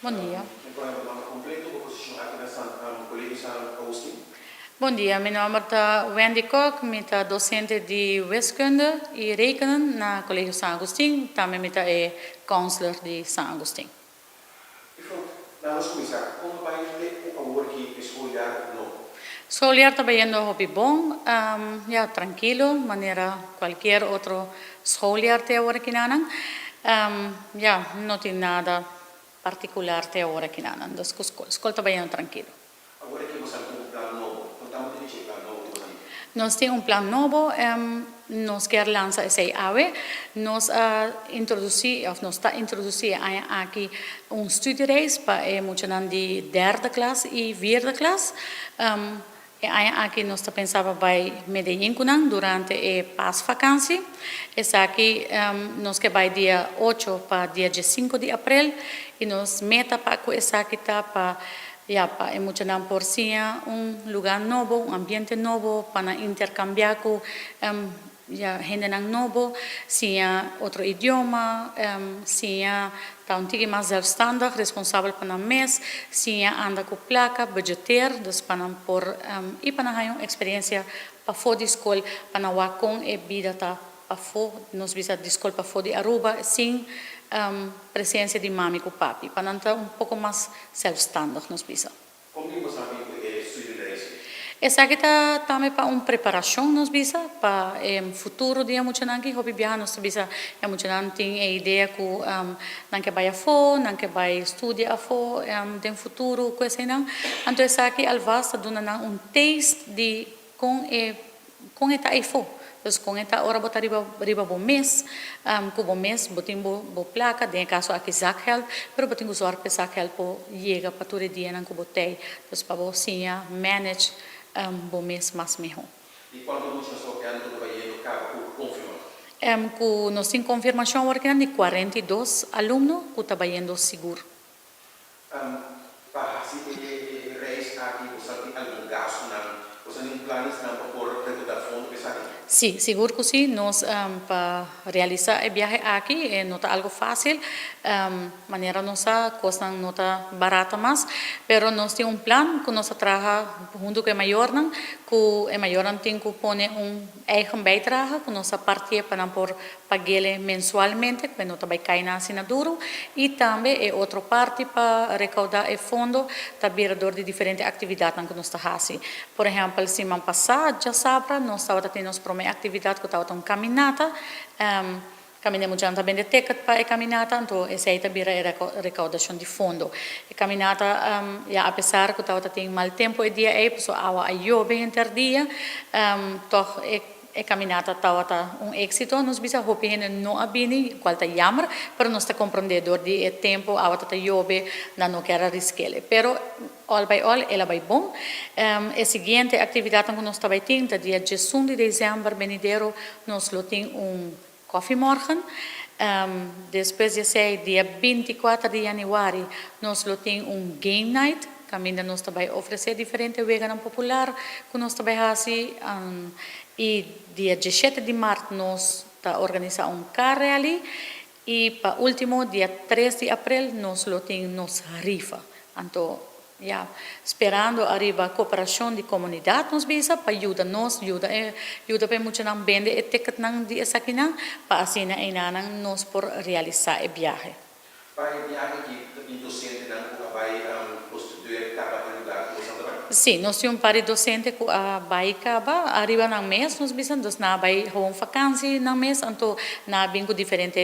Bon dia. Mi por haña bo nòmber kompleto, bo posishon aki na San Kolegio San Agustin? Bon dia, mi nòmber ta Wendy Kok, mi ta dosente di wiskunde i rekenen na Kolegio San Agustin, tambe mi ta e counselor di San Agustin. Juffrouw, laat nos kuminsá. Kon ta bai te ku awor ki e schooljaar nobo? Schooljaar ta bayendo hopi bon, ya, trankilo, manera kualkier otro schooljaar te awor kinanan. Ya, no tin nada partikular te awor kinanan, dus ku skol, skol ta bayendo trankilo. Awor aki boso a tin un plan nobo. Konta mi di dje plan nobo ku boso a tin. Nos tin un plan nobo, nos kier lansa esei awe. Nos a introdusí òf nos ta introdusí e aña aki un studiereis pa e muchanan di derde klas i vierde klas. E aña aki nos ta pensa pa bai Medellín ku nan durante e paasvakansi. Esaki nos ke bai dia ocho pa dia diesinko di aprel i nos meta pa ku esaki ta pa Ya, pa e muchanan por siña un lugá nobo, un ambiente nobo, pa nan interkambiá ku ya hendenan nobo, siña otro idioma, siña ta un tiki mas zelfstandig, responsabel pa nan mes, siña anda ku plaka, budgeteer, dus pa nan por i pa nan haña un eksperensia pafó di skol, pa nan wak kon e bida ta pafó, nos bisa di skol pafó di Aruba sin presencia di mami ku papi, pa nan ta un poko mas zelfstandig, nos bisa. Kon tin bo sabi ku e studiereis ei? Esaki ta tambe pa un preparashon, nos bisa, pa e futuro di e muchanan ki hopi biaha nos ta bisa e muchanan tin e idea ku nan ke bai afó, nan ke bai studia afó den futuro ku eseinan. Anto esaki alvast ta duna nan un taste di Kon e kon e ta eyfo? Dus kon e ta ora bo ta riba riba bo mes, ku bo mes bo tin bo bo plaka, den e kaso aki zakgeld, pero bo tin ku zòrg pa e zakgeld por yega pa tur e dianan ku bo tei. Dus pa bo siña manage bo mes mas mihó. I kuantu mucha nos papiando ku ta bayendo kaba ku konfirmá? Ku nos tin konfirmashon awor kinan di 42 alumno ku ta bayendo sigur. Pa hasi e reis aki bo sa tin algun gastunan? Bo sa tin planesnan pa por rekoudá fondo pa esaki? Sí, sigur ku sí. Nos pa realisá e biahe aki e no ta algu fásil. Manera nos sa kosnan no ta barata mas, pero nos tin un plan ku nos ta traha huntu ku e mayornan, ku e mayornan tin ku pone un eigen bijdrage ku nos ta partié pa nan por Paguele mensualmente cu e no ta bay cay na asina duro y tambe e otro parti pa recauda e fondo ta bira door di diferente actividadnan cu nos ta haci. Por ehempel siman pasa djasabra nos tabata tin nos prome actividad cu tabata un caminata, caminda e muchanan ta bende ticket pa e caminata anto esey ta bira e recaudacion di fondo. E caminata ya apesar cu tabata tin mal tempo e dia ey pasobra awa a yobe henter dia toch e. E caminata tawata un exito, nos bisa hopi hende no a bini, cual ta jammer, pero nos ta comprende door di e tempo awata ta yobe, nan no kier a riskele. Pero all by all el a bay bon. E siguiente actividadnan cu nos ta bay tin ta dia diesun di december benidero nos lo tin un koffiemorgen. Despues di esey dia 24 di januari nos lo tin un game night caminda nos ta bay ofrece diferente weganan popular cu nos ta bay haci y dia 17 di maart nos ta organisa un car rally y pa ultimo dia 3 di april nos lo tin nos rifa. Anto Ya, sperando ariba cooperacion di comunidad nos bisa pa yuda nos, yuda e, yuda pa e muchanan bende e ticketnan di esakinan pa asina einanan nos por realisa e biahe. Pa e biahe aki ta tin docentenan cu a bay bestudeer caba e lugar cu bosan ta bay? Si, nos tin un par di docente cu a bay caba ariba nan mes nos bisa, dus nan a bay gewoon vakantie nan mes, anto nan a bin cu diferente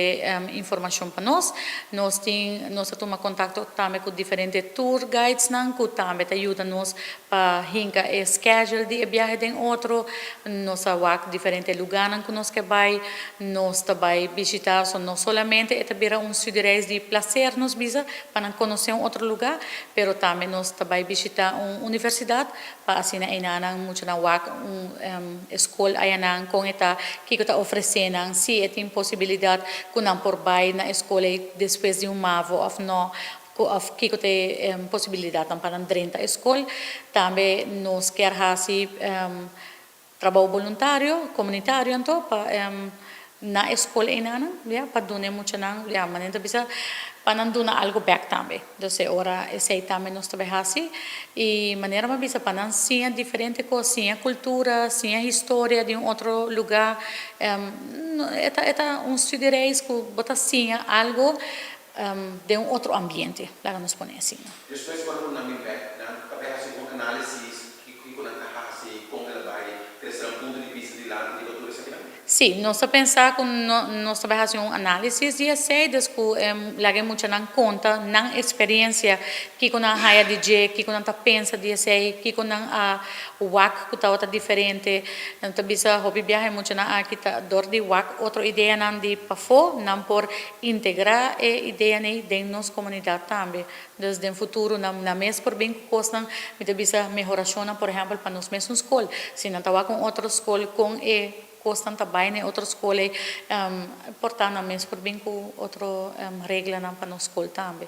informacion pa nos. Nos tin, nos a tuma contacto tambe cu diferente tour guidesnan cu tambe ta yuda nos pa hinca e schedule di e biahe den otro. Nos a wak diferente lugarnan cu nos ke bay. Nos ta bay bishita, so no solamente e ta bira un studiereis di placer nos bisa pa nan conoce un otro lugar, pero tambe nos ta bay bishita un universidad pa asina enanan muchanan wak un e skol ayanan kon e ta, kiko ta ofresé nan, si e tin posibilidat ku nan por bai na e skol ei despues di un mavo òf no, ku òf kiko ta e posibilidatnan pa nan drenta e skol. Tambe nos kier hasi trabou boluntario, komunitario anto, pa. Na e skol einan, ya, pa duna e muchanan, ya, manera ta bisa, pa nan duna algu bèk tambe. Dus e ora esei tambe nos ta bai hasi. I manera mi a bisa, pa nan siña diferente kos, siña kultura, siña historia di un otro lugá. E ta e ta un studiereis ku bo ta siña algu den un otro ambiente, laga nos pone asina. Despues ora ku nan bin bèk, nan ta bai hasi un análisis kiko nan a hasi, kon el a bai, trese nan punto di bista dilanti riba tur esakinan. Sí, nos ta pensa ku nos ta bai hasi un análisis di esei, des ku laga e muchanan konta nan eksperensia, kiko nan a haya di dje, kiko nan ta pensa di esei, kiko nan a wak ku tabata diferente. Nan ta bisa hopi biaha e muchanan aki ta dor di wak otro ideanan di pafó, nan por integrá e ideanan ei den nos komunidat tambe. Dus den futuro nan nan mes por bin ku kosnan, mi ta bisa mehorashonnan por ehèmpel pa nos mesun skol. Si nan ta wak un otro skol kon e kosnan ta bai na e otro skol ei, por ta nan mes por bin ku otro reglanan pa nos skol tambe.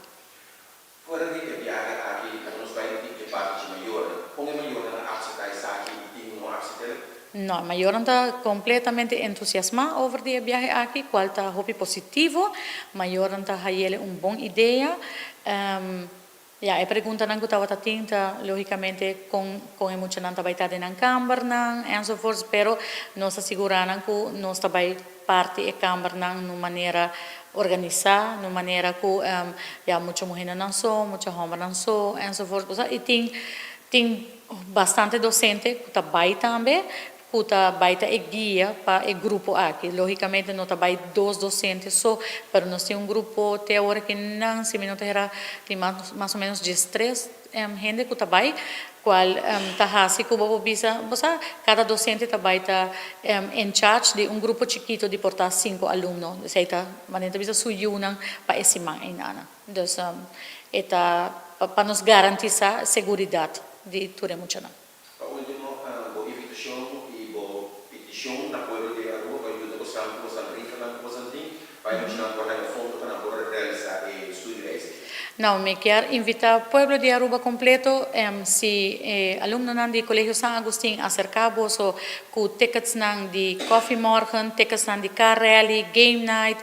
Fuera di e biahe aki laga nos bai di e parti dje mayornan. Kon e mayornan a akseptá esaki i tin no aksept'el? No, e mayornan ta kompletamente entusiasmá over di e biahe aki, kual ta hopi positivo. Mayornan ta hay'el un bon idea. Ya, e preguntanan ku tabata tin ta lógikamente kon kon e muchanan ta bai ta den nan kambernan enzovoorts, pero nos ta sigurá nan ku nos ta bai parti e kambernan na un manera organisá, na un manera ku ya mucha muhénan nan so, mucha hòmbernan so enzovoorts. Bo sa, i tin tin Bastante docente cu ta bay tambe, cu ta bay ta e guia pa e grupo aki. Logicamente no ta bay dos docente so, pero nos tin un grupo te awor aki nan, si mi no ta hera, tin mas o menos diestres hende cu ta bay, cual ta haci cu bo por bisa, bo sa, cada docente ta bay ta en charge di un grupo chikito di por ta cinco alumno. Esey ta, manera ta bisa, su yunan pa e siman eynana. Dus e ta pa nos garantisa seguridad di tur e muchanan. Pa ultimo, bo invitacion y bo peticion na pueblo di Aruba pa yuda bosan cu bosan rifanan cu bosan tin pa e muchanan por haya fondo pa nan por realisa e studiereis aki. Nou, mi kier invita pueblo di Aruba completo, si e alumnonan di Colegio San Agustin acerca boso cu ticketsnan di Koffiemorgen, ticketsnan di Car Rally, Game Night,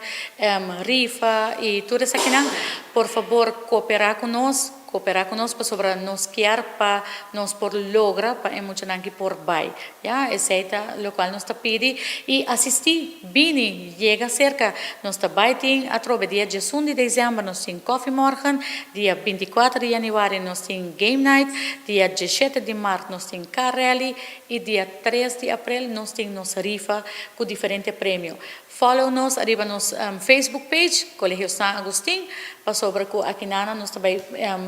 rifa y tur esakinan, por fabor coopera cu nos, coopera cu nos pasobra nos kier pa nos por logra pa e muchanan ki por bay, ya, esey ta locual nos ta pidi y asisti, bini, yega cerca, nos ta bay tin atrobe dia diesun di december nos tin Koffiemorgen, dia binticuater di januari nos tin Game Night, dia dieshete di mart nos tin Car Rally y dia tres di april nos tin nos rifa cu diferente premio. Follow nos ariba nos Facebook page, Colegio San Agustin, pasobra cu akinana nos ta bay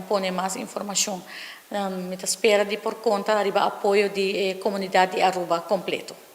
pone mas informacion. Mi ta spera di por conta ariba apoyo di e comunidad di Aruba completo.